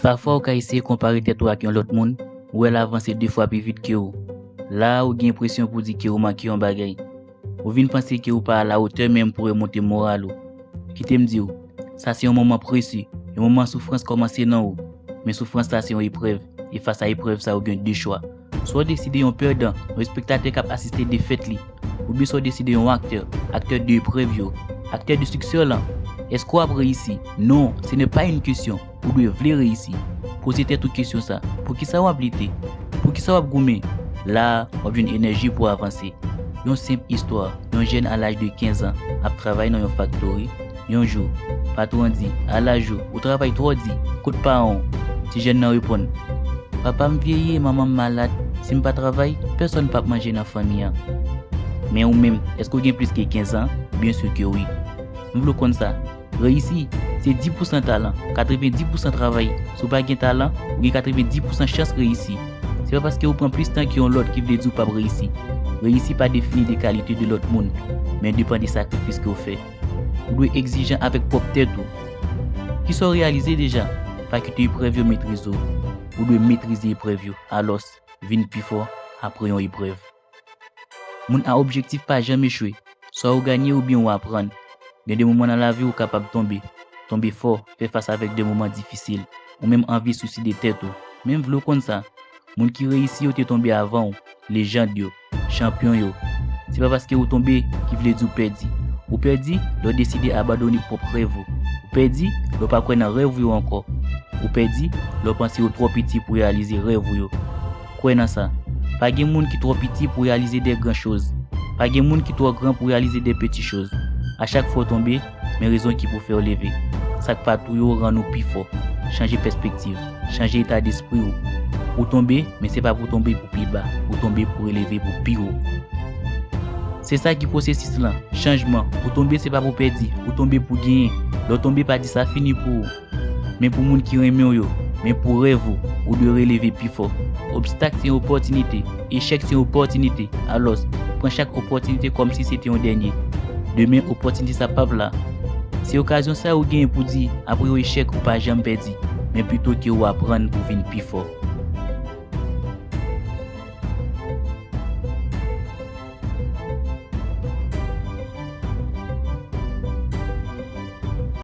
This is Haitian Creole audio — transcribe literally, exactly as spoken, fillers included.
Pafwa ou ka eseye konpare tèt ou ak yon lòt moun, ou wè l avanse de fwa pi vit ke ou. La a, ou gen enpresyon pou di ke ou manke yon bagay. Ou vin panse ke ou pa alawotè menm pou remonte moral ou. Kite m di w, sa se yon moman prese, yon moman soufrans kòmanse nan ou. Men soufrans la se yon eprèv, e fas a eprèv sa ou gen de chwa. Swa w deside yon pèdan, yon espektatè k ap asiste defèt li, oubyen swa w deside yon aktè, aktè de eprèv yo, aktè de siksè w lan. Èske w ap reyisi? Non, ce n'est pas une question. Ou dwe vle reyisi. Poze tèt ou kesyon sa, poukisa w ap lite? Poukisa w ap goumen? La a, w ap jwenn enèji pou w avanse. Yon senp istwa, yon jèn a laj de kenz an ap travay nan yon faktori. Yon jou, patwon an di, "A laj ou, ou travay twò di, kot paran w?" Ti jèn nan reponn, "Papa m vyeyi e manman m malad, si m pa travay, pèsòn p ap manje nan fanmi an." Men ou menm, èske w gen plis ke kenz an? Byen si ke wi. M vle w konn sa, reyisi, se dis pousan talan, katrevenndis pousan travay. Si w pa gen talan, ou gen katrevenndis pousan chans reyisi. Se pa paske ou pran plis tan ke yon lòt ki vle di w p ap reyisi. Reyisi pa defini de kalite de lòt moun, men depann de sakrifis ke w fè. Ou dwe egzijan avèk pwòp tèt ou. Kisa w reyalize deja? Pa kite eprèv yo metrize w. Ou dwe metrize eprèv yo. Alòs, vin pi fò apre yon eprèv. Moun a objektif pa janm echwe. Swa ou ganye oubyen ou aprann. Gen de moman nan lavi ou kapab tonbe. Tonbe fò, fè fas avèk de moman difisil. Ou menm anvi souside tèt ou. Men m vle w konn sa. Moun ki reyisi yo te tonbe avan w. Lejand yo, chanpyon yo. Se pa paske ou tonbe ki vle di w pèdi. Ou pèdi lè w deside abandone pwòp rèv ou. Ou pèdi lè w pa kwè nan rèv ou yo ankò. Ou pèdi lè w panse yo twò piti pou reyalize rèv ou yo. Kwè nan sa. Pa gen moun ki twò piti pou reyalize de gran choz. Pa gen moun ki twò gran pou reyalize de peti choz. A chak fwa w tonbe, men rezon ki pou fè w leve. Sa k pa touye w rann ou pi fò. Chanje pèspektiv. Chanje eta despri w. Ou tonbe, men se pa pou w tonbe pou pi ba. Ou tonbe pou w releve pou pi wo. Se sa ki pwosesis lan, chanjman. Ou tonbe se pa pou pèdi, ou tonbe pou genyen. Lè w tonbe pa di sa fini pou ou. Men pou moun ki renmen w yo, men pou rèv ou, ou dwe releve pi fò. Obstak se yon opòtinite, echèk se yon opòtinite. Alòs, pran chak opòtinite kòmsi se te yon dènye. Demen, opòtinite sa p ap la. Se okazyon sa ou genyen pou di, apre yon echèk, ou pa janm pèdi, men pito ke ou aprann pou vin pi fò.